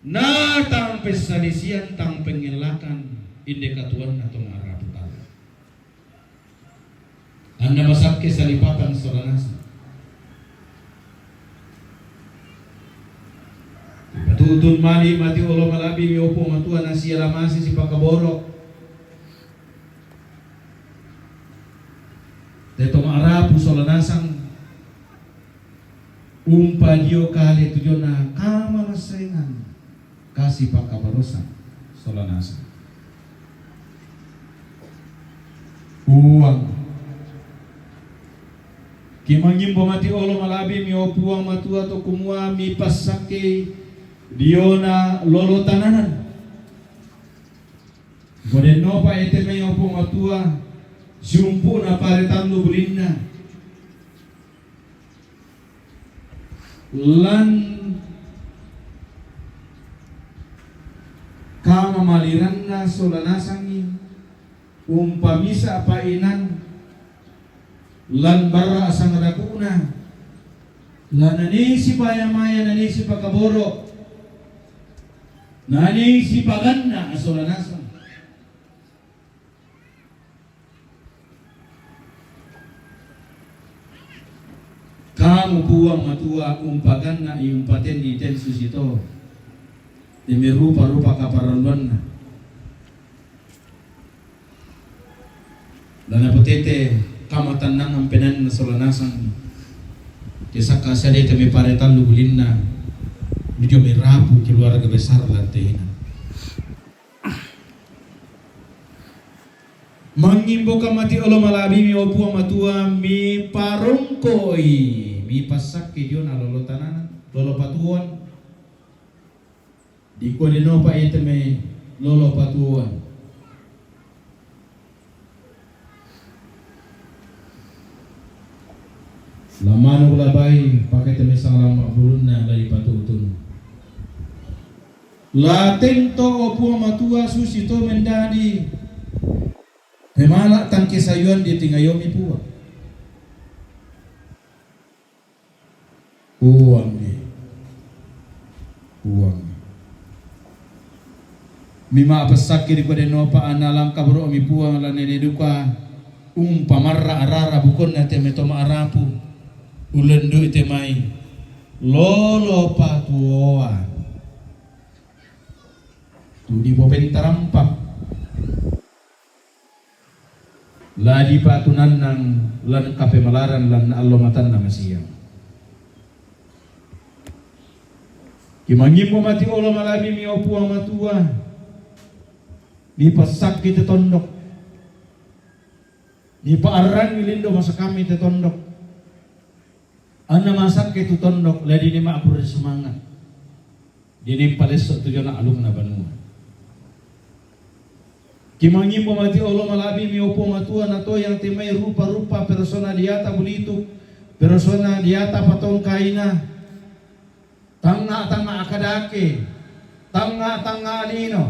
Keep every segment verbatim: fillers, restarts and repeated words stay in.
Na tang pessalisian, tang pengellakan, inde katuoanna to ma'rapu tau. Anna masakke salipatang sola naseng. Ipatu'tun mali' mati' olo mala'bimi, o Puang Matua, na siala mase sipakaboro'. Te to ma'rapu sola nasang, umpadio kale tu jona kamalassaengan, kasipakabarosan sola nasang. Puang, kimangimbo mati' olo mala'bimi, o Puang Matua, to kumua mipassakkei diona lolo tananan. Kodennopa ete mai, o Puang Matua, siumpu'na pare tallu bulinna. Lan kamamaliranna sola nasangi, umpamisa pa'inan lan barra' sangadaku'na, la nani sipaya-maya, nani sipakaboro', nani sipaganna sola nasang. Kamu Puang Matua umpaganna'i, umpatenni ten susito, demi rupa-rupa kaparelluanna. La napotete kamatannangan penainna sola nasang, kisakka siadai te mai pare tallu bulinna, dio mai rapu keluarga besar lantena. Mangimboka mati' olo mala'bimi, o Puang Matua, miparongko'i, mipassakke diona lolo tananan, lolo patuoan. Dikua denopa ete mai lolo patuoan. Lamanu labai pake te mai salama' bulunna la dipatu'tun. La tento, o Puang Matua, susito mendadi pemala' tangke sayuan di tingayomi, Puang. Puang, Puang. Mima'passakke dikua denopa anna langka boro'mi, Puang, la nene duka umpamarra arara bukonna te mai to ma'rapu, ullendu'i te mai lolo patuoan. Tu dipopentarampak la dipatunannang lan kapemalaran lan allo matanna masiang. Kimangimbo mati' olo mala'bimi, o Puang Matua, mipassakke te tondok, mipa'arrangi lindo masakammi te tondok. Anna masakke tu tondok, la dini ma'kurre sumangat, dini palesso tu jona alukna banua. Kimangimbo mati' olo mala'bimi, o Puang Matua, natoyang te mai rupa-rupa persona diata bulituk, persona diata patongkaina, tangnga'-tangnga' akadake, tangnga'-tangnga' lino.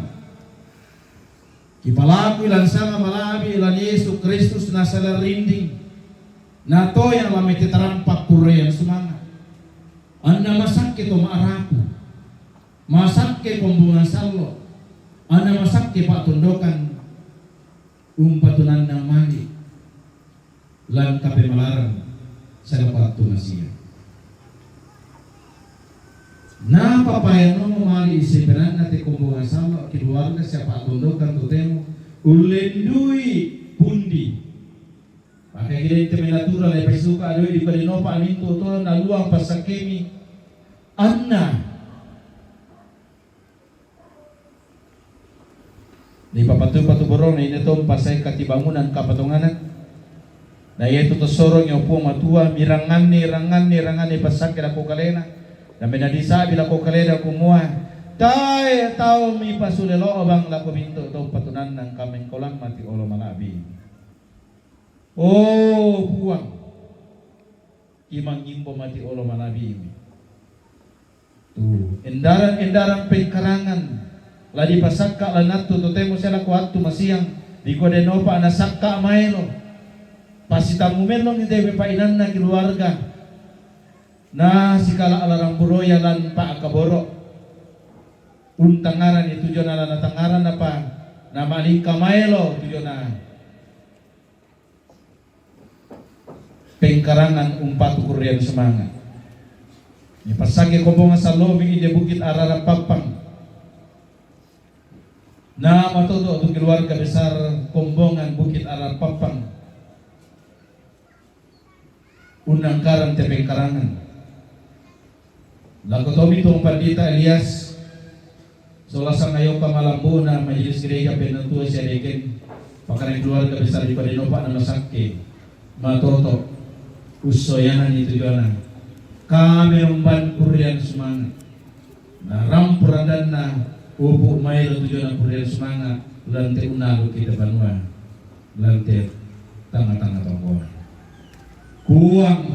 Kipalakui lan sanga mala'bi, lan Yesu Kristus nasala rinding, natoyang la mai te tarampak kurreang sumangat. Anna masakke to ma'rapu, masakke kombongan sallo, anna masakke pa'tondokan, umpatunannang mali' lan kapemalaran sallo pattu masiang. Napapayanno mali' isi penanna te kombongan sallo, keluarga sia pa'tondokan totemo ullendu'i pundi. Pake kide te mai natura le pesuka adoi dikua denopa mintu' to naluang passakkemi. Anna Nipapatu-patu borona ine to umpasae katibangunan kapatonganan. Na iatu to sorong, o Puang Matua, miranganni, ranganni, ranganni passakke lako kalena. Na menadi sa'bi lako kalena kumua, tae tau mipasule lo'bang lako mintu' to umpatunannang kamengkolang mati' olo mala'bi. O Puang, kimangimbo mati' olo mala'bimi. Tu endaran-endaran pengkarangan la dipasakka' lan attu totemo sia lako attu masiang, dikua denopa nasakka' maelo. Pasitammu mellong inde pa'inanna keluarga, na sikala' larang buroya lan pa'kaboro'. Untangaran itu jona na tangaran apa na malika maelo tu jona pengkarangan umpatu kurian sumanga. Ni pasake kombongan salobi inde Bukit Arara Papang. Na matoto tu keluarga besar kombongan Bukit Arara Papang. Unangkaran te pengkarangan. Lako tomi tu Pandita Elias, sola sangayoka malambuna majelis gereja penatua siadeken, pakana keluarga besar di Padenopa na masake, matoto, ussoyanan itu jona. Kami romban kurian sumanga. Na rampu randanna upu maelo tu jona kurian sumanga, lante unalu kita banua. Lante tanga-tanga tonggoan. Puang,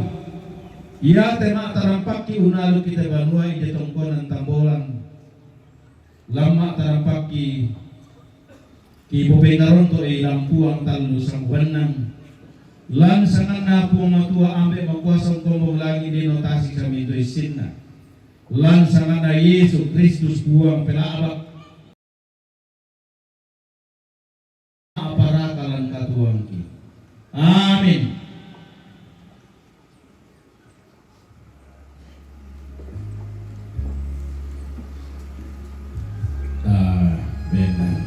ia tema tarampakki unalu kita banua inde tongkonan Tambolang. Lamma tarampakki ki bopengaronto e lampuang tallu sambuannang. Lan sanganna Puang Matua ambe makuasa kombong langi deno tasi saminto issinna. Lan sanganna Yesu Kristus Puang pelabak. Aparakalan katuangki. Amin. Ah, benar.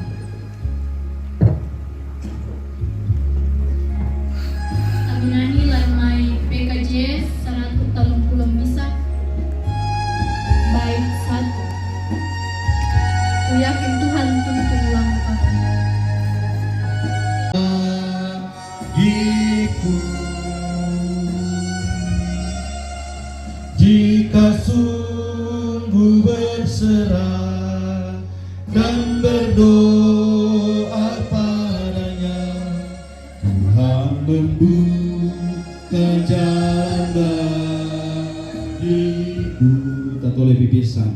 Abinani lan mai P K J seratus telung puluh misa. Bait satu. Ku yakin Tuhan tuntun langkahku. Bagiku, jika sungguh berserah dan berdoa padanya, Tuhan membuka jalan bagiku. Tatole pipisan.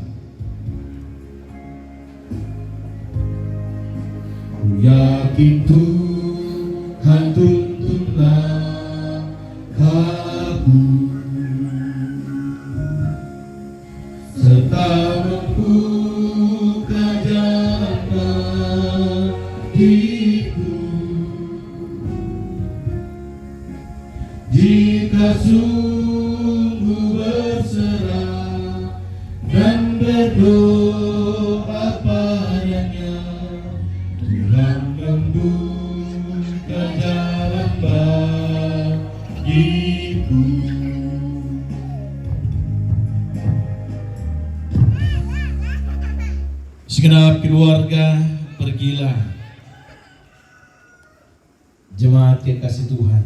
Ku yakin Tuhan tuntunlah aku, serta membuka jalan bagiku. Jika sungguh berserah dan berdoa padanya, Tuhan membuka jalan bagiku. Segenap keluarga, pergilah. Jemaat kekasih Tuhan,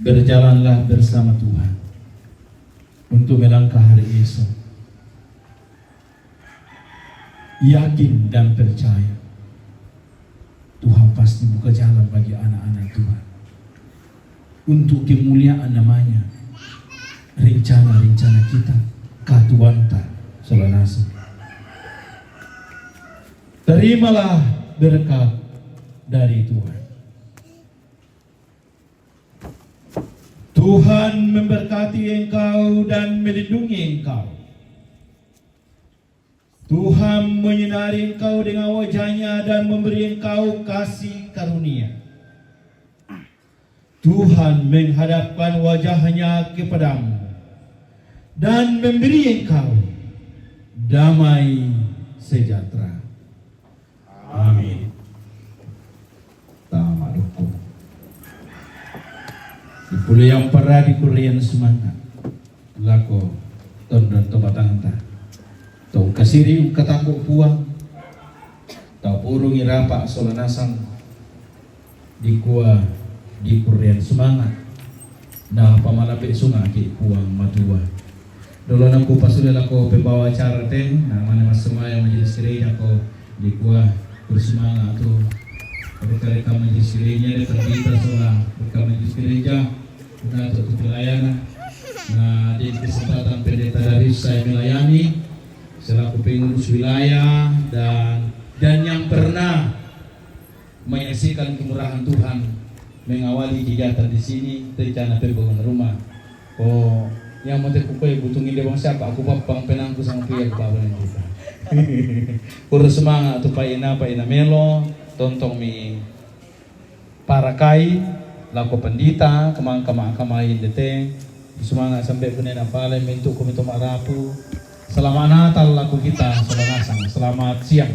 berjalanlah bersama Tuhan untuk melangkah hari esok. Yakin dan percaya, Tuhan pasti buka jalan bagi anak-anak Tuhan. Untuk kemuliaan namanya, rencana-rencana kita, katuanta, solanasa. Terimalah berkat dari Tuhan. Tuhan memberkati engkau dan melindungi engkau. Tuhan menyinari engkau dengan wajah-Nya dan memberi engkau kasih karunia. Tuhan menghadapkan wajah-Nya kepadamu dan memberi engkau damai sejahtera. Amin. Tama dukku. Dipulai yang paradi kurian sumanga lako tondon to batangta. To kasiri ungkatako Puang. Tau purungi rapa sola nasang dikua di kurian sumanga. Na pamalape sungaki Puang Matua. Dolona ku pasule lako pembawa acara te, na mane massumayang majelis gereja ko dikua bersumanga tu reka-reka majelis gereja de pendeta sola reka majelis gereja. Una tu pelayanan. Nah, di kesempatan pendeta dari saya melayani selaku pengurus wilayah dan dan yang pernah menyaksikan kemurahan Tuhan mengawali kegiatan di sini, rencana pembangunan rumah. Ko Nya mate ku koe butung inde bang siapa aku papang penangku sang pia ku baba nang kita. Kuro sumanga tu pa ina, pa ina melo, tontong mi parakai, lako pandita, kamang kamang kamai inde te. Sumanga sampe ku nena pale mintu ku mitu marapu. Selamat Natal lako kita, selamat nasang, selamat siang.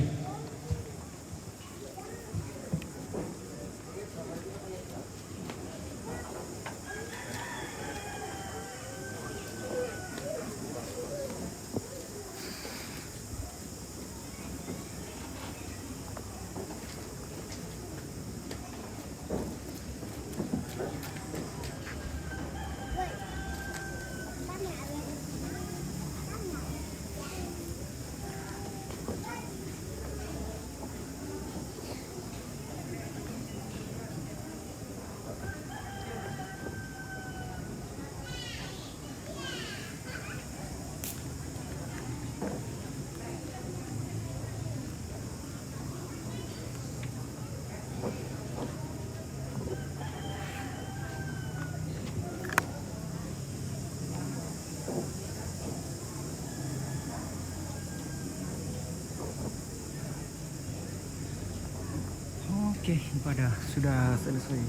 Oke, pada sudah selesai.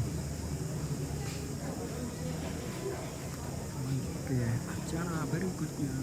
Oke, acara berikutnya.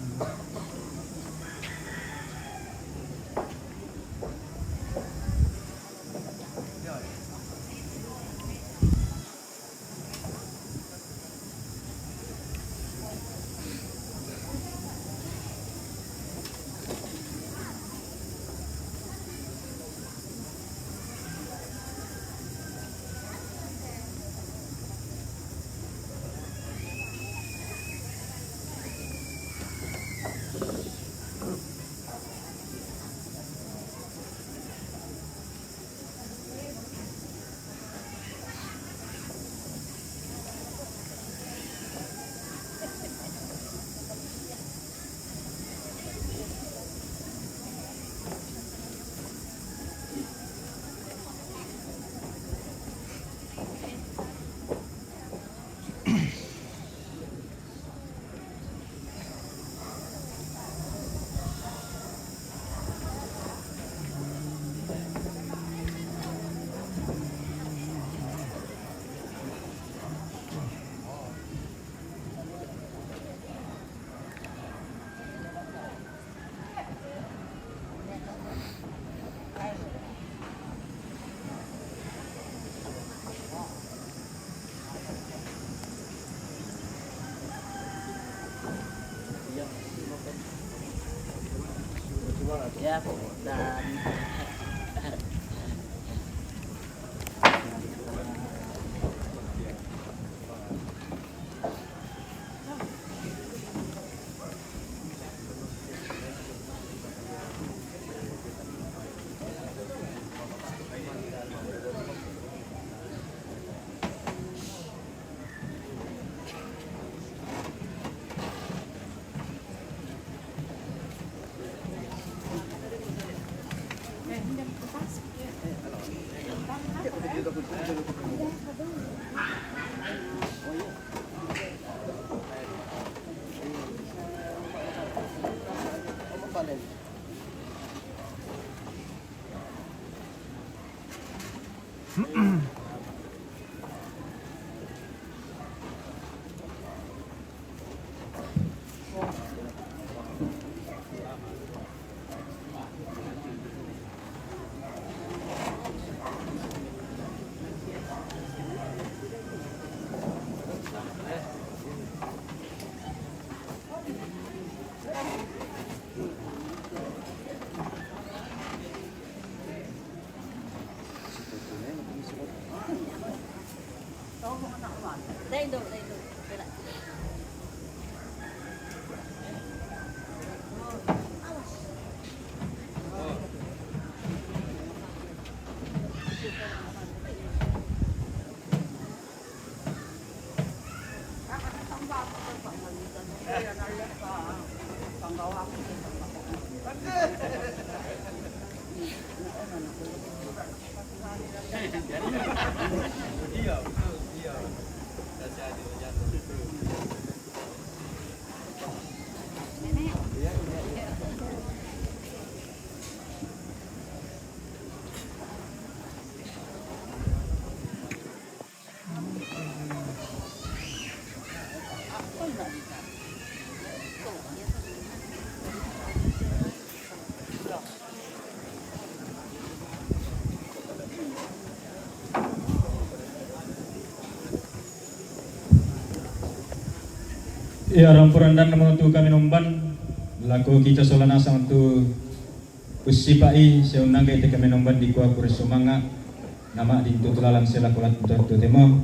Ya, dan Ramporan dan nama tu kami nomban, lako kita sola nasang tu usipa'i seunangga ite kami nomban dikua kure sumanga, nama di tu tulalan sela kulat tu temo.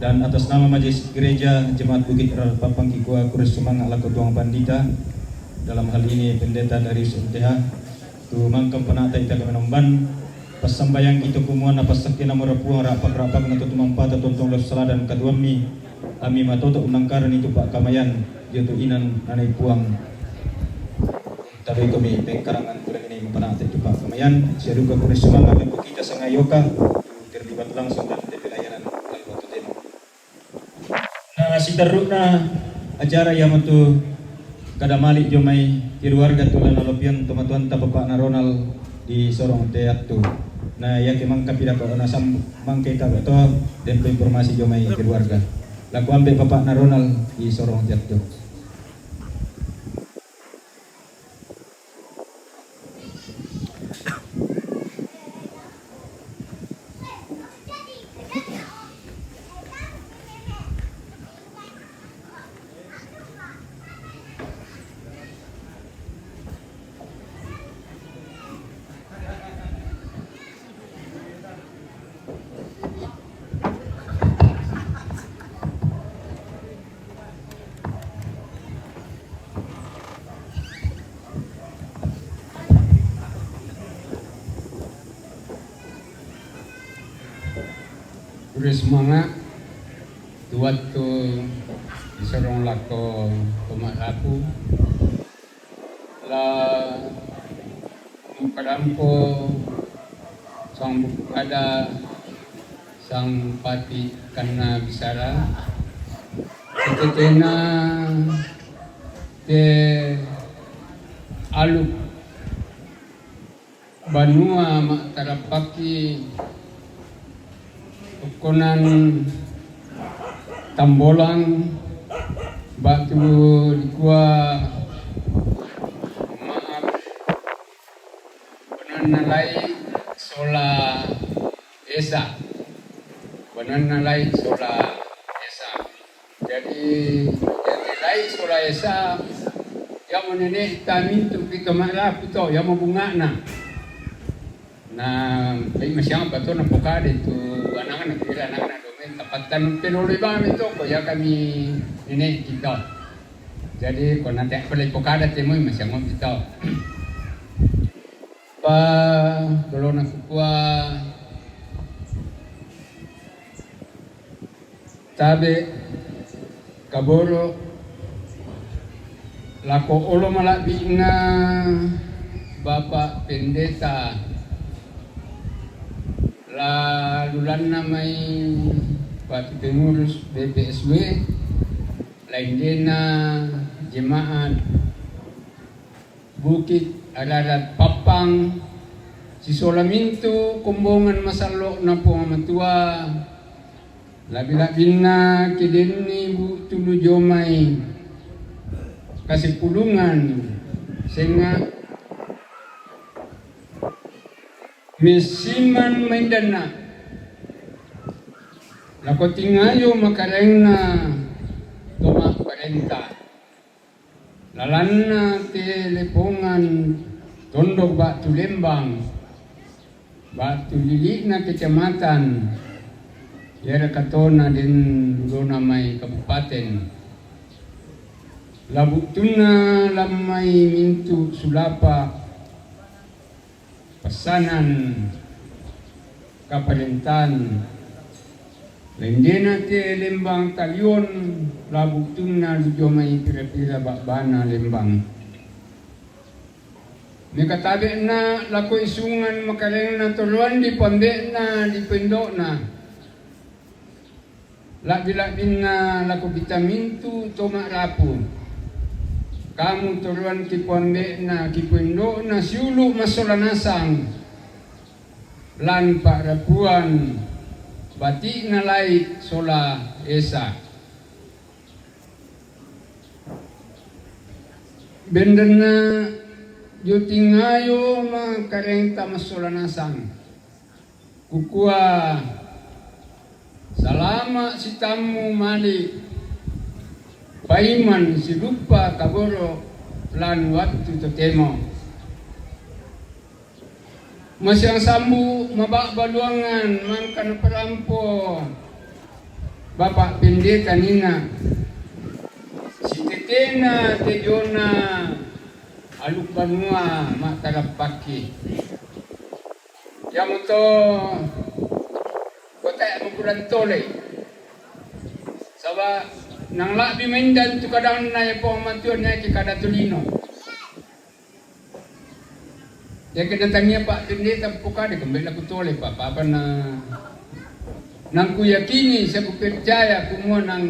Dan atas nama Majelis Gereja Jemaat Bukit Rarapapang kikua kure sumanga lako tuang pandita, dalam hal ini Pendeta Darius M T H, tu mangkang panata ita kami nomban, passambayang itu kumuan apa sakena mora puang rapak-rapak na tutu mampata tontong los saladan kaduammi, ami matoto unangkaran itu pak kamayan, yotu inan nanai puang. Tapi kami pengkarangan kurang ini mapanata itu pak kamayan, siaduka kure sumanga mengko kita sangayoka, terlibat langsung dan pelayanan lalu waktu tema. Na siterru'na acara iamo tu kada mali' jomai keluarga tu la nalopian tomatuanta Bapa'na Ronald di Sorong Teattu. Na iake mangka pidako nasam mangke tabe to, den informasi jomai keluarga. Lako ambe' Bapa'na Ronald di Sorong Teattu. Kure sumanga' tu wattu disorong lako to ma'rapu, la mukarampo sang buku ada sang pati kanna bisara, ketetena te aluk banua ma'tarappakki okkonan Tambolang, batu dikua ma'ap benanna lai sola esa, benanna lai sola esa. Jadi, jadi lai sola esa, iamo nene' ta mintu' pito ma'rapu to, iamo bunga'na. Na, tapi masiang apa to napokada itu anakna, kira anakna domen tapattan pelole bami to, ko ya kami nene' kita. Jadi, ko nate' pale pokada temoi masiang pito. Pa, dolona kukua, tabe' kaboro' lako olo mala'bi'na Bapak Pendeta, la lulanna mai batu pengurus B P S W, laindena jemaat Bukit Ararat Pappang, sisola mintu' kombongan masallo'na Puang Matua, labi-labinna kedenni bu tulu jomai kasepulungan senga' messiman maindanna lako tingayo makaraengna to ma'parenta. Lalanna te lepongan tondok ba'tu Lembang, ba'tu lili'na kecamatan, iaraka tona den lulona mai kabupaten. La bu'tunna lammai mintu' sulapa' passanan kaparentan, laindena te Lembang Talion, la bu'tunna lu jomai pira-pira ba'bana Lembang. Mekatabe'na lako isungan makaraengna toloan di pambe'na di pendo'na. La'bi-la'binna lako kita mintu' to ma'rapu. Kamu toloan kipoambe'na, kipoindo'na siulu' massola nasang lan pa'rapuan bati'na lai' sola esa. Bendenna dio tingayo makaraengta massola nasang. Kukua, salama' sitammu mali'. Paiman siduppa kaboro' lan wattu totemo. Masiang sambu maba'baluangan mangka naparampo Bapak Pendeta nina sitetena tejona aluk banua ma'tarappakki. Iamoto kote' mukurang tole. Saba' nang la'bi maindan tu kadanna ya Puang Matua, naiki kada tolino. Yakin natania Pak Pendeta pokade kembali laku tole, Pak. Apa na nang kuyakini, saya percaya kumua nang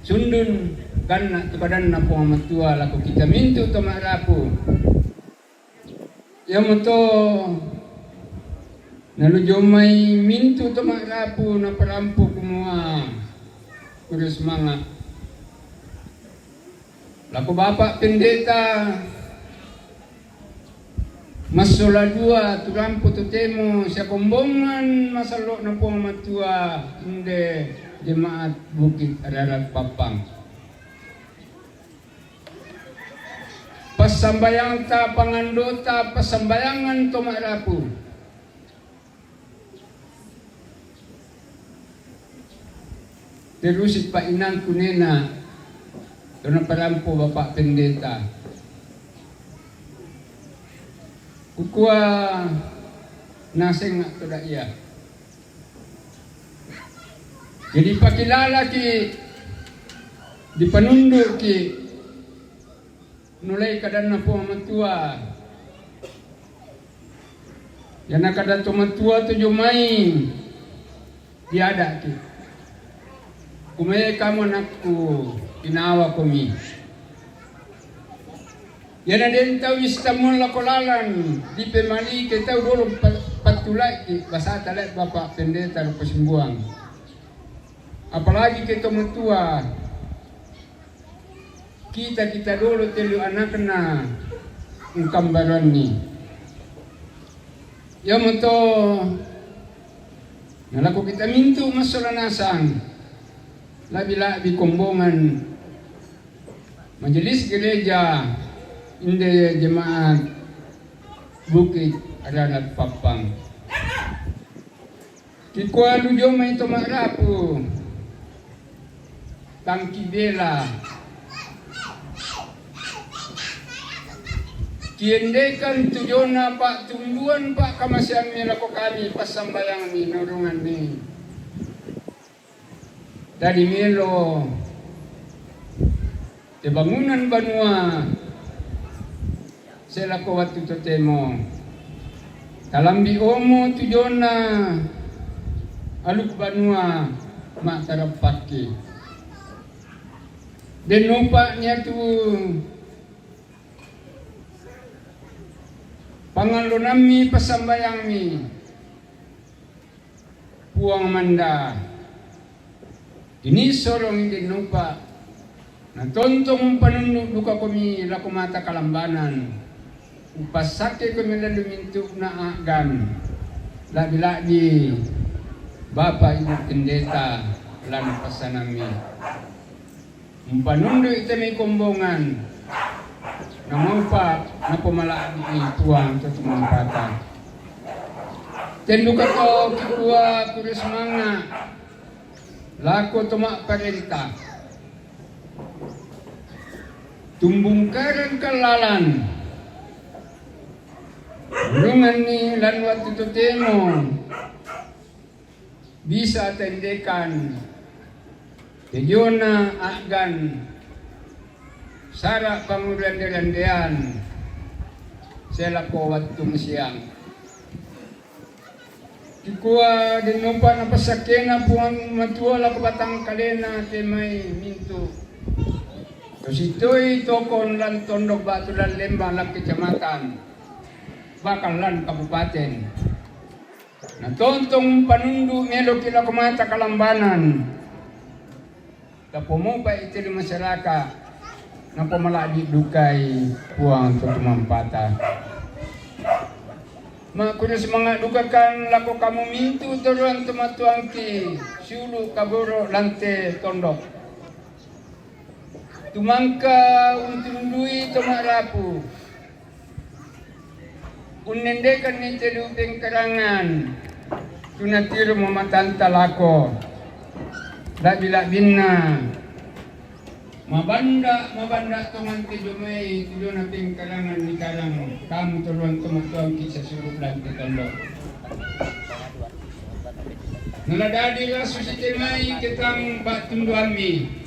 sundun ganna tu kadanna Puang Matua laku kita mintu to ma'rapu. Iamoto nalujo mai mintu to ma'rapu naparampu kumua kudu sumanga'. Lako Bapak Pendeta massola dua tu rampu totemo siakombongan masallo'na Puang Matua inde jemaat Bukit Ararat Pappang. Passambayangta, pangandota, passambayangan to ma'rapu. Terusi pa'inangku nena to naparampo Bapak Pendeta. Kukua nasengnga' to da'ia. Jadi pakilalaki, dipanunduki, nulai kadanna Puang Matua. Yana kada to matua to jomai diadaki. Kumai kamu anakku, inawa komi. Yana den tau istamun lako lalan, dipemali ke tau dolo pa-, patulai basata lai Bapak Pendeta ro pasimbuang. Apalagi ke to matua, kita-kita dolo telu anakna engkambaranni. Iamoto nalako kita mintu massola nasang, labi-labi kombongan majelis gereja inde jemaat Bukit Ararat Pappang. Kikua lujo mai to ma'rapu, tangki bela. Kiendekan tujona pa'tunduan pa'kamaseammi lako kami, passambayangmi, nurunganni. Tadi melo te bangunan banua selako wattu totemo. Talambi omo tujona aluk banua ma'tarappakki. Den upa' nia tu pangallonammi, passambayangmi. Puang manda, ini sorong den upa', natontong panunnu duka komi lako mata kalambanan, upassakke komi lalu mintu'na a'gan, labi-labi Bapak Ibu Pendeta lan passanammi. Umpanundu'i te mai kombongan, namaupa' napomala'bi'i Puang to tumampata. Tenduka to kikua kudu sumanga' lako to ma'parenta. Tumbungkareng kallalan. Urunganni lan wattu totemo bisa tendekan tejona a'gan sara' pangurande-randean selako wattu masiang. Kikua den upa' napassakkena Puang Matua lako batangkalena te mai mintu'. Tositoi tokon lan tondok ba'tu lan lembang lan kecamatan, bahkan lan kabupaten. Natontong panundu' meloki lako mata kalambanan. Tapomopa'i te ri masyaraka', napomala'bi' dukai Puang to tumampata. Makkuda sumanga' dukakan lako kamu mintu' toroan tomatuangki siulu' kaboro' lan te tondok. Tumangka untundui to ma'rapu. Unnendekanni te du pengkarangan, tu natiru mamatanta lako. La'bi-la'binna, mabanda', mabanda' tongeng te jomai tu jona pengkarangan nikarang, kamu toroang tomatuangki sasuru' lante tallo. Nala dadi la susi te mai ketang ba'tunduammi.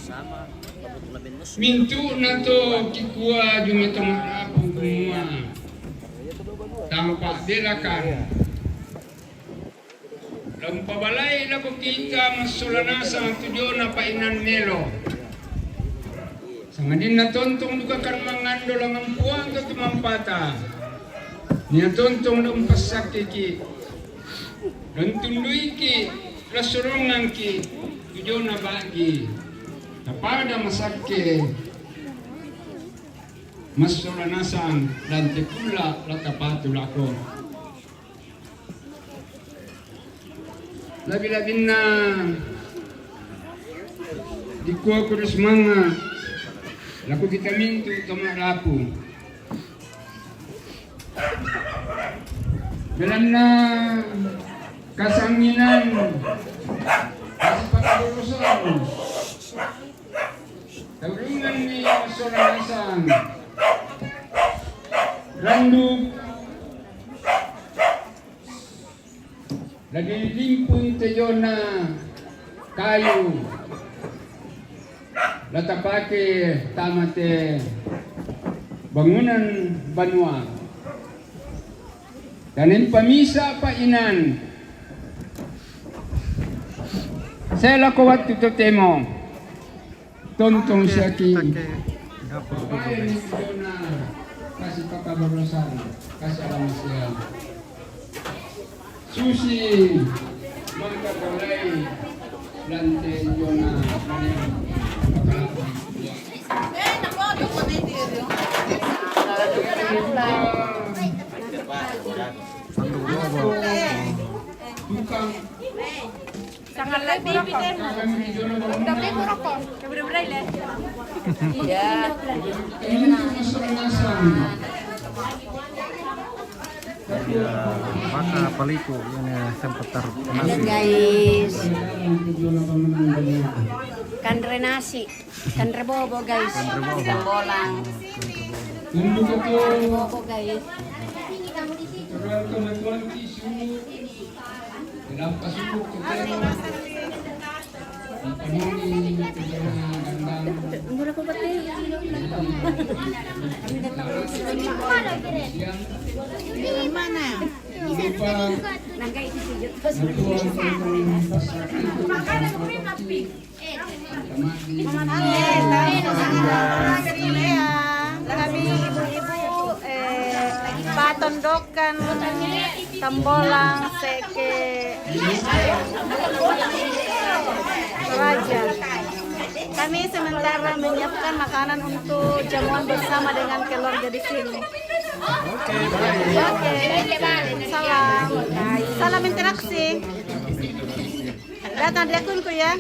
Mintu'na to kikua jumai to ma'rapu kumua, tama pa'belakan. La umpabalai lako kita massola nasang tu jona pa'inan melo. Sangadinna tontong dukakan mangando langampuang to tumampata. Nia tontong la umpassakkeki, la untunduiki, la sorongangki tu jona ba'gi. Tapada masakke, massola nasang dan tekulla la tapatu lako. La'bi-la'binna dikua kudu sumanga' lako kita mintu' to ma'rapu. Belanna kasanginan, kasipakaborosan, tauringanni massola nasang, randuk, la dilimpung te jona kayu, la tapake tama te bangunan banua. Tanempa misa pa'inan. Sae lako wattu totemo. Tontong siaki. Bae ni jona kasi pakaborosan, kasi alamasia. Susi mangka bolai lante jona mane pakalaku. Tukang Sangat lebih pide. Tapi kuroko. Iya. Ya, maka paliku ini sempat ter-, guys. Kanre nasi, kanre bobo, guys. Kanre bobo. Bolang. Kanre bobo, guys. Mana? Kami ibu-ibu, eh, patondokan tambolang seke raja. Kami sementara menyiapkan makanan untuk jamuan bersama dengan keluarga di sini. Oke, baik. Oke. Salam. Salam interaksi. Datang di akunku ya.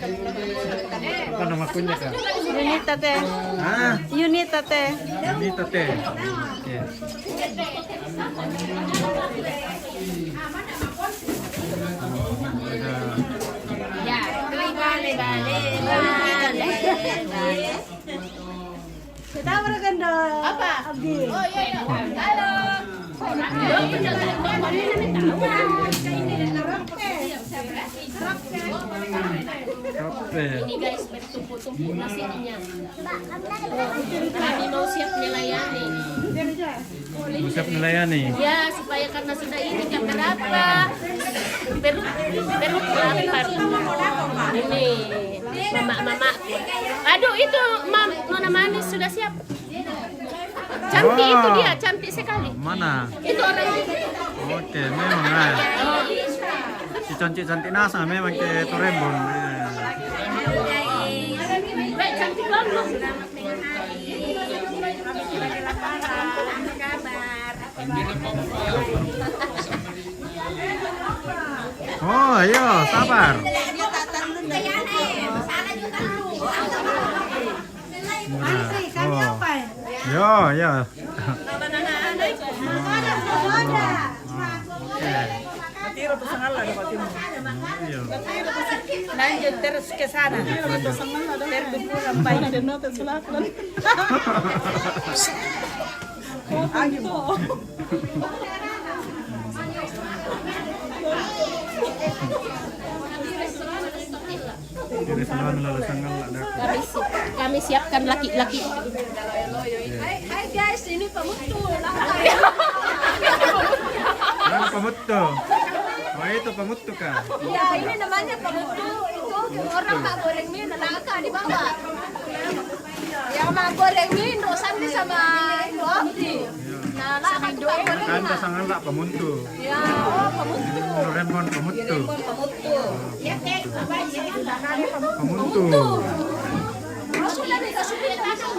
Apa nama akunnya, Kak? Yunita Teh. Hah? Yunita Teh. Yunita Teh. Oke. Ya, bale, bale, bale, bale. Kita berganda. Apa? Abdi. Oh, iya, iya. Halo. Ini guys, bertumpuk-tumpuk nasinya. Kami mau siap melayani. Mau siap melayani? Ya, supaya karena sudah ini jam berapa? Perut, perut lapar. Ini mama-mama. Aduh, itu mam, nona manis sudah siap. Cantik itu dia, cantik sekali. Mana? Itu orang itu. Oke, memang, eh. Si cantik-cantik nasa memang ke Torembon, eh. Baik, cantik banget. Oh, iya, sabar. Nanti kami apa? Ya, ya. Ada, ada. Oke. Iya. Lanjut terus ke sana. Terus pulang baik. Kami, si- kami siapkan laki-laki. Hai, hai guys, ini pemuttu. Mana pemuttu? Oh, itu pemuttu kah? Iya, ini namanya pemuttu. Itu orang mak goreng mie, neraka di bawah. Yang mak goreng mie, Indo Sandi sama Indo Abdi. Nah, lah, kan tukang goreng. Kan pasangan lah pemuttu. Ya, oh, pemuttu. Doraemon pemuttu. Doraemon pemuttu. Pemuttu. Rasul ada kasih dia tangan.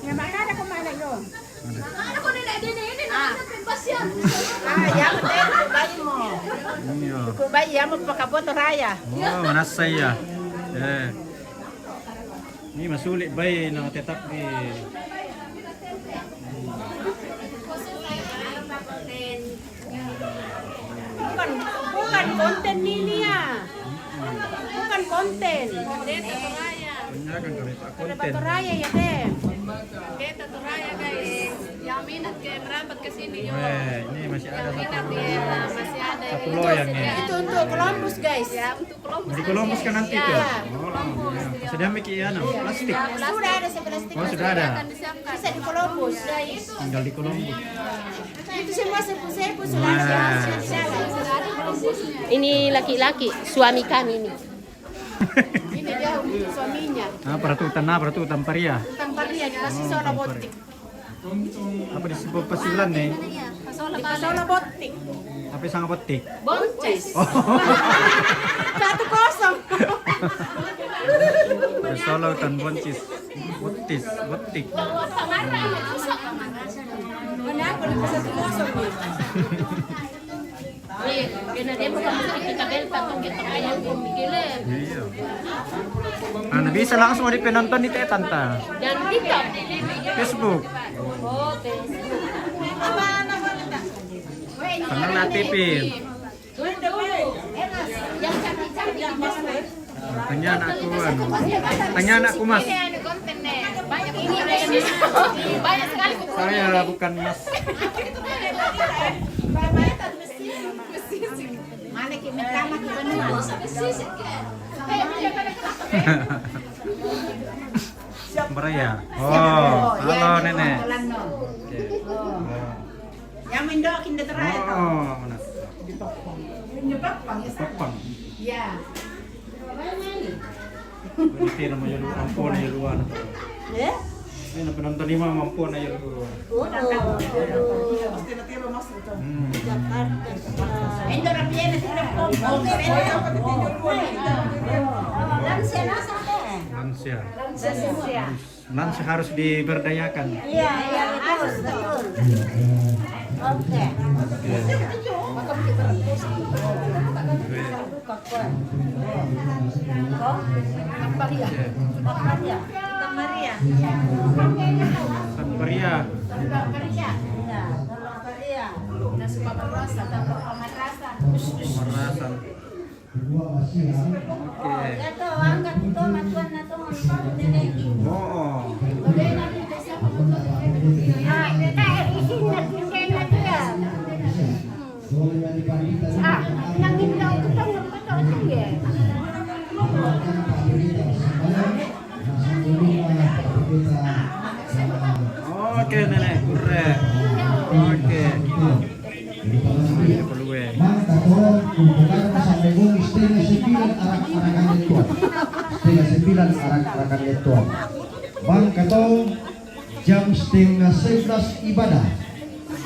Ya, makanya aku mana yo. Ada. Ada kok nenek ini, ini, ah, nenek pembas ya. Ah, ya, betul, bayi mo. Iya. Ku bayi ya, mau pakai botol raya. Oh, manassa ya. Eh. Ini masuli bayi na tetap di. Bukan, bukan konten ini ya. Bukan konten. Ini akan kami pakai konten. Batu Raya ya, Teh. Kita Toraya, guys. Yang minat ke merapat ke sini, yo. Eh, ini masih ada satu. Yang minat, ya, masih ada. Satu loyang, ya. Itu untuk Columbus, guys. Ya, untuk Columbus. Di Columbus kan nanti tuh. Ya. Oh, iya. Sudah mikir ya, no? Plastik. Sudah ada plastik. Oh, sudah ada. Akan disiapkan. Bisa di Columbus, guys. Tinggal di Columbus. Itu semua sepu-sepu sudah ada. Nah. Sudah ada Columbus. Ini laki-laki, suami kami ini. Ini dia suaminya. Ah, peratutan, ah, peratutan paria. Tamparia dikasih sola botik. Apa disebut pasilan nih? Di pasola botik. Apa sangat botik? Boncis. Oh. Satu kosong. Pasola tan boncis. Botis, botik. Kenapa di satu kosong nih? Iya. Nah, bisa langsung di penonton di Teh Tanta. Dan TikTok. Facebook. Oh, Facebook. Apa namanya, Kak? Kenal lah T V. Tanya anakku, anu. Tanya anakku, Mas. Saya bukan Mas. Berea. Oh, halo, Nenek. Oke. Oh. Yang mendo kinda terakhir. Oh, mana? Di Papang. Di Papang, ya, Papang. Ya. Berarti nama ya lu, ampun ya lu, anu. Ya? Ini penonton ini mah ampun ya lu. Oh, oh. Pasti nanti lu masuk tuh. Hmm. Jakarta. Indo rapian itu. Lansia nasa, eh? Lansia. Lansia semua. Lansia harus diberdayakan. Iya, iya, betul, betul. Oke. Oke. Tanparia. Tanparia. Tanparia. Tanparia. Tanparia. Tanpa pamarasan. Tanpa pamarasan. Pamarasan. Oke. Ya toh, angkat itu matuan na toh, mantap, nenek. Oh, oh. Udah, nanti kita siapa foto? Ah, kita isi nanti, nanti ya. Ah, yang ini kita foto itu ya. Oke, Nenek, keren. Oke. Ini perlu, eh. Mangka to, kumpulkan sampai bunyi setengah sembilan arak-arakan tuan. Setengah sembilan arak-arakan tuan. Mangka to, jam setengah sebelas ibadah.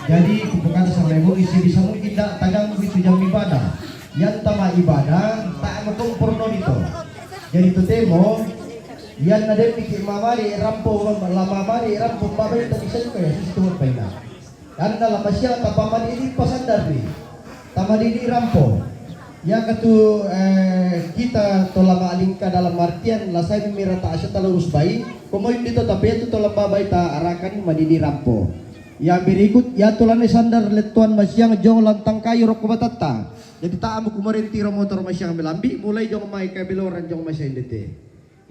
Jadi, kumpulkan sampai bunyi, si bisa mungkin tidak tagang itu jam ibadah. Yang tama ibadah, tak makompor nonito. Jadi, totemo, yang ada pikir mamari rampo, lama mari rampo, mabenta bisa juga ya, sisi Tuhan paina. Karena lama siang tapa madidi pasandar ni. Tama didi rampo. Ya katu, eh, Kita to la ma'lingka dalam artian la sai mira ta asia ta lurus bai, komoin dito tapi itu to lamba bai ta arakan madidi rampo. Yang berikut, yatu lane sandar lettuan masiang jong lantang kayu rokko batatta. Jadi ta amu kumarenti ro motor masiang melambi, mulai jong mai ke Beloran jong masiang dete.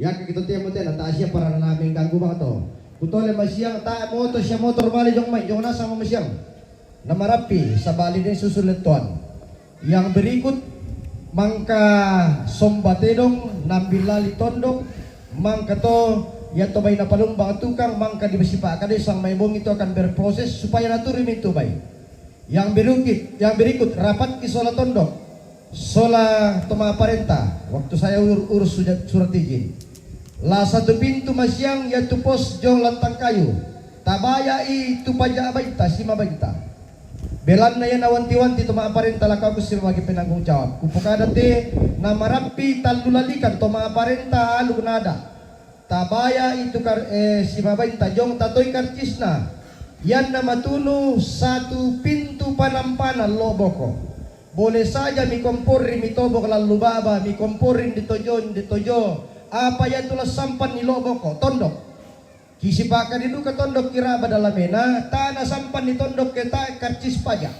Ya, kita tiap motor, tak siap para nami ganggu bang to. Kutole masiang, tak motor, siap motor mali jong mai, jong nasang masiang. Nama rapi, sabali deh susul lettuan. Yang berikut, mangka somba tedong, nambil lali tondok, mangka to, ya to bai napalumbang tukang, mangka di besi pak kadesang mai bongi to akan berproses supaya naturi mintu bai. Yang berikut, yang berikut, rapat ki sola tondok, sola toma parenta, waktu saya ur-, urus suja-, surat izin. La satu pintu masiang yatu pos jong lantang kayu. Tabaya i tu paja baita, sima baita. Belanna ya nawanti-wanti toma parenta lako aku sebagai penanggung jawab. Kupukada te na marapi tallu lalikan toma parenta alu nada. Tabaya itu kar-, eh, sima baita jong tatoi karcisna. Yanna matunu satu pintu panampanan loboko. Boleh saja mi komporri mi tobok lalu baba, mi komporri di tojo, di tojo. Apa ya tulah sampan ni loboko, tondok. Kisi paka di duka tondok kira badalamena, tanah sampan ni tondok ke ta karcis paja.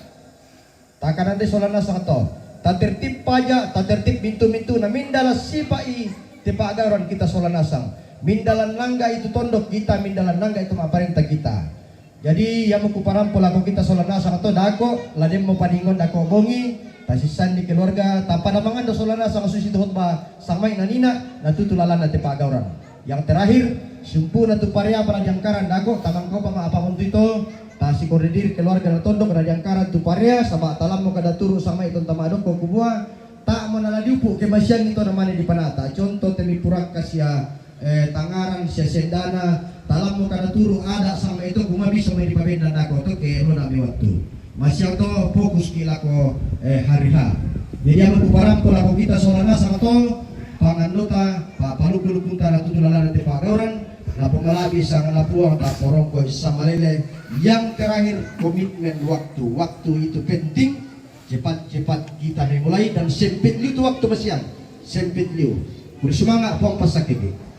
Takanan de sola nasang to. Tatertib paja, tatertib mintu-mintu na mindalan sipa i tepa gauran kita sola nasang. Mindalan nangga itu tondok kita, mindalan nangga itu maparenta kita. Jadi, yamu kuparampo lako kita sola nasang to dako, lademmo padingon dako bongi, tasissan di keluarga, tapada mangando sola nasang susi tu khotbah, samai nanina, natutu lalana tepa gauran. Yang terakhir, sumpuna tu parea pada jangkaran dako, tamangkopa ma apa montu itu, tasikori diri keluarga na tondok na jangkaran tu parea, saba talammo kada turu samai tonta madokko kumua, tak mo nala diupu ke masiang itu namanya di panata. Contoh temi purakka sia, eh, tangaran sia sendana, talammo kada turu ada samai itu kumua bisa mai di pabendan dako to ke roda mi waktu. Masiang to fokus ki lako, eh, hari ha. Jadi aku kuparampo lako kita sola nasang to, pangandota, pa-, paluku-lukunta na tutu lalana tepa gauran, na pemalabi sang lapuang, ta porongko samalele. Yang terakhir, komitmen waktu. Waktu itu penting, cepat-cepat kita memulai dan sempit liu tu waktu masiang. Sempit liu. Kuri sumanga puang pasakiti.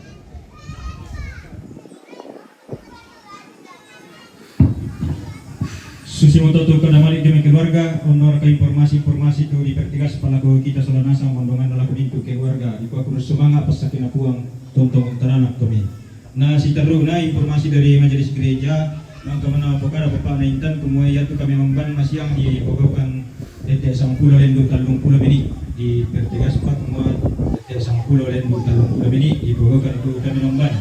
Susi mo to tu kada malik demi keluarga, onor ka informasi-informasi tu di pertigas palaku kita sola nasang mondongan laku mintu keluarga, di kuaku sumanga pasakina puang tontong taranak kami. Na siteruna informasi dari majelis gereja, mangka mana pokada Bapak na intan kumua yatu kami mamban masiang di pogokan tete sangpulo lendu tallung pulo mini di pertigas pak kumua tete sangpulo lendu tallung pulo mini di pogokan tu kami mamban.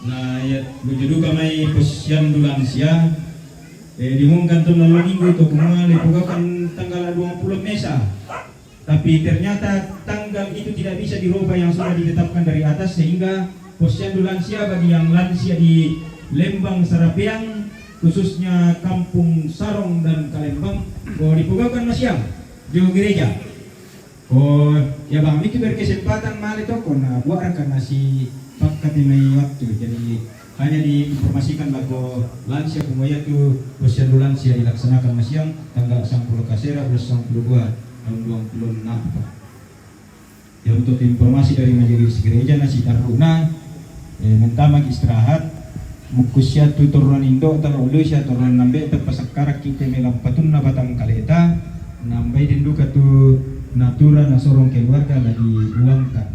Na, ya, begitu kami posian lansia, eh, diumumkan tu malam minggu tu kumua dipogokan tanggal dua puluh Mesa. Tapi ternyata tanggal itu tidak bisa dirubah yang sudah ditetapkan dari atas, sehingga posian lansia bagi yang lansia di Lembang Sarapeang, khususnya Kampung Sarong dan Kalembang, ko dipogokan masiang jo gereja. Ko, ya bang, itu berkesempatan male toko na buat rakan nasi pakat mai waktu. Jadi, hanya diinformasikan lako lansia kumua yatu posian lansia dilaksanakan masiang tanggal sangpulo Kasera, bulan sangpulo dua, tahun dua puluh enam. Ya, untuk informasi dari majelis gereja na siteruna, eh, mentama istirahat, mukus sia tu turunan indo, talo lu sia turunan nambe, tepasakkarak kita melam patunna batang kaleta, nambai denduka tu natura na sorong keluarga lagi uangkan.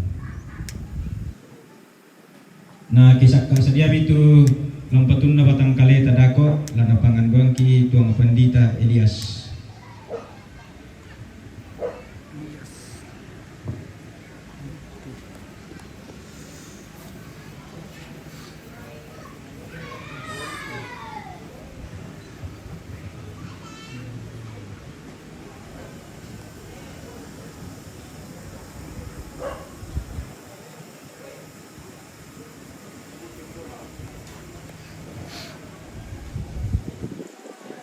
Na kisakka sadiami tu lampatunna batang kaleta dako, lana panganduangki Tuang Pandita Elias.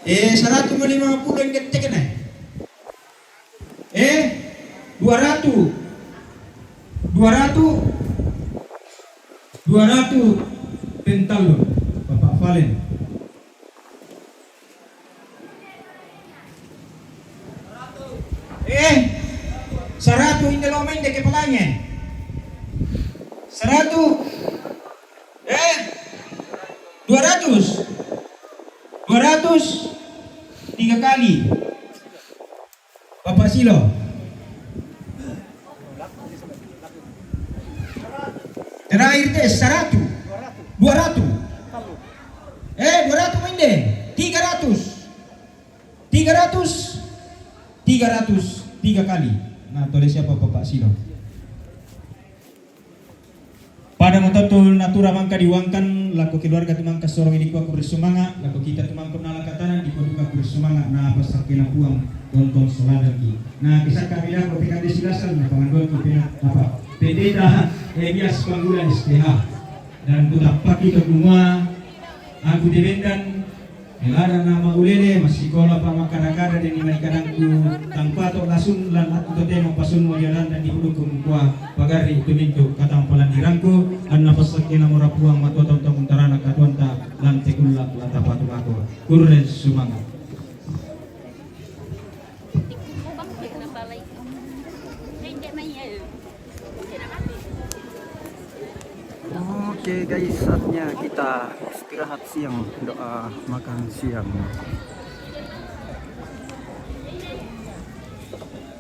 Eh, seratus lima puluh yang kecek nih. Eh, dua ratus. Dua ratus. Dua ratus pental lo, Bapak Valen. Eh, seratus ini lo main dek kepala Seratus. Eh? Dua ratus. Dua ratus. Tiga kali. Bapak Silo. Terakhir tes seratus. Dua ratus. Eh, dua ratus mende. Tiga ratus. Tiga ratus. Tiga ratus. Tiga kali. Nah, tole siapa Bapak Silo? Pada motottu natura mangka diuangkan lako keluarga tu mangka sorong dikua kurre sumanga, lako kita tu mangka nala katanan dikua duka kurre sumanga, na apa sakkena Puang tontong soladaki. Na kisakka beda ko P K D Silasan na panganduan ki pena apa? Pendeta Elias Panggula S T H. Dan kutappaki to kumua aku debendan Elada na maulele, massikola pa makkada-kada, deni manikadangku tangpato lasung lan attu totemo pasunmo jalan dan dipudukku mukua pagarri tumintu katampalan dirangku, anna passakkena mura Puang matua tongtong untarana katuanta lan tekulla lata patu mako. Kurre sumanga. Oke guys, saatnya kita istirahat siang, doa makan siang.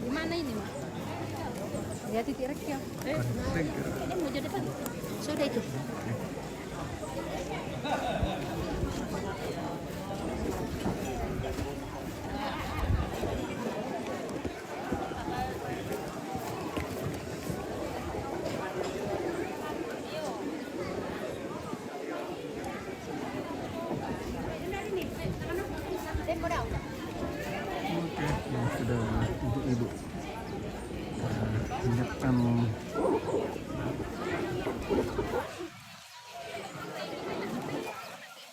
Di mana ini, Mak? Ya, titik rek ya. Eh, ini mau jadi apa? Sudah itu. Oke, yang sudah ibu-ibu, eh, menyiapkan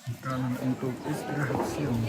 makanan untuk istirahat siang.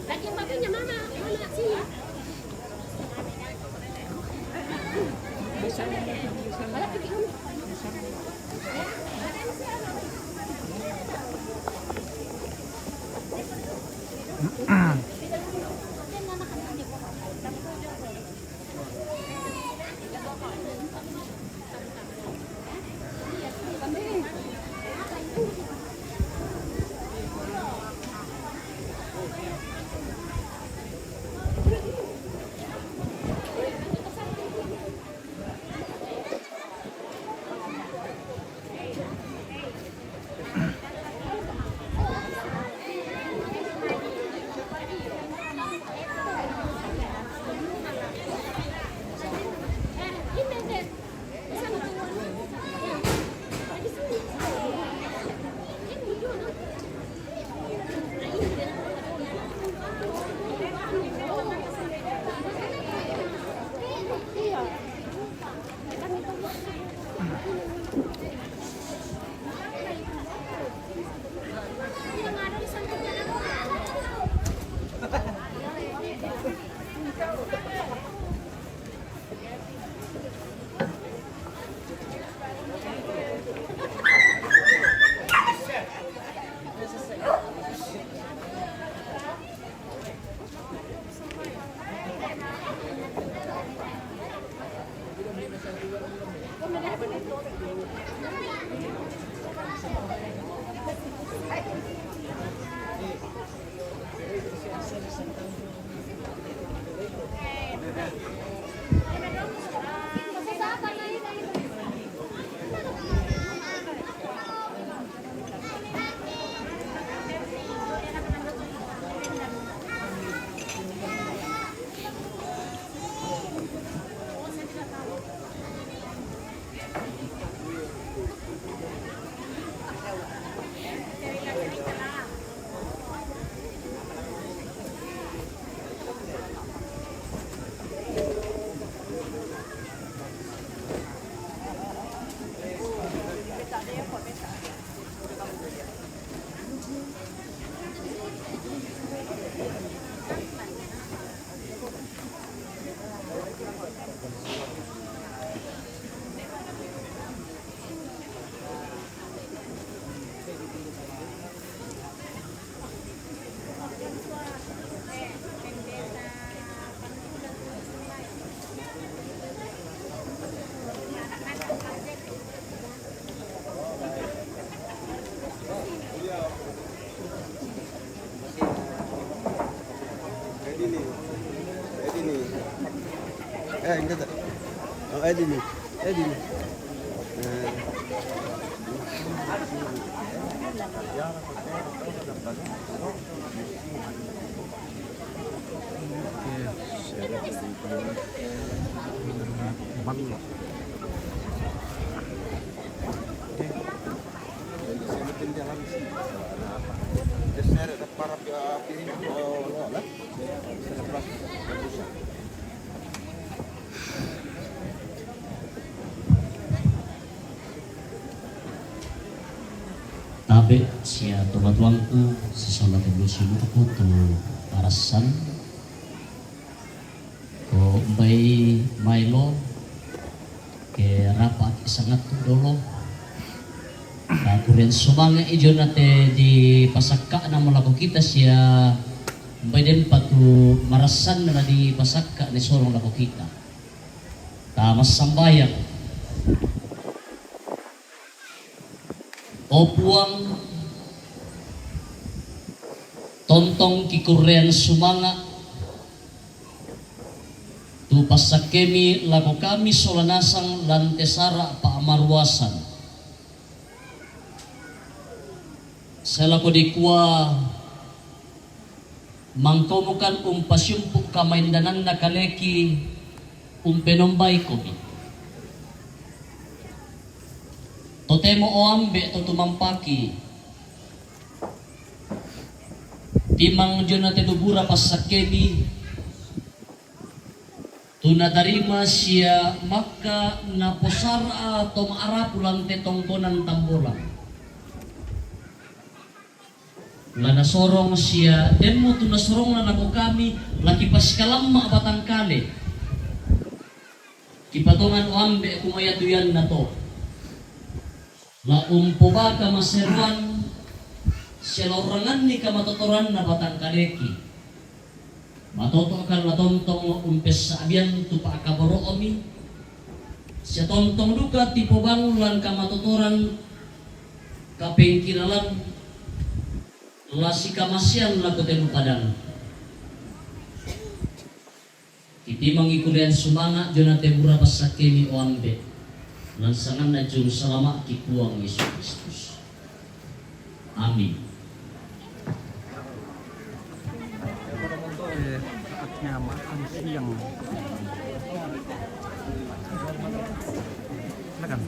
Lagi yang babunya mama, mama sini. Ang ganda. Oh, eh, di ni. Eh, di ni. Eh. Tabe' siya tomatuangku, sisama tebusumuku tu parassan. Ko umbai maelo ke rapa' sangattu dolo. Takurian sumanga'i jona te dipasakka'na mo lako kita sia umbai denpa tu marassanna dipasakka' ni sorong lako kita. Tamassambayang. O Puang, tontong kikurrean sumanga' tu passakkemi lako kami sola nasang lan te sara' pa'maruasan. Selako dikua mangkomokan umpasiumpu' kamaindananna kaleki umpenombaikomi. Totemo o Ambe' to tumampaki, timang jona te dubura passakkemi, tu natarima sia makka naposara'a to ma'rapu lan te tongkonan tambolang. La nasorong sia temmo tu nasorongna lako kami, la kipasikalamma batang kale. Kipatongan o Ambe' kumaya tu ianna to. La umpobaka maseroan sia la urranganni kamatotoranna batang kaleki. Matoto'kan la tontong umpessa'biang tu pa'kaboro'mi, sia tontong duka tipobangun lan kamatotoran kapengkilalan la sikamasean lako te mupadang. Kitimangi kurrean sumanga' jona te bura passakkemi o Ambe', lan sanganna Juru Salama'ki Puang Yesu Kristus. Amin. Eh, saatnya makan siang. Silakan.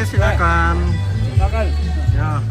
Silakan. Makan. Ya.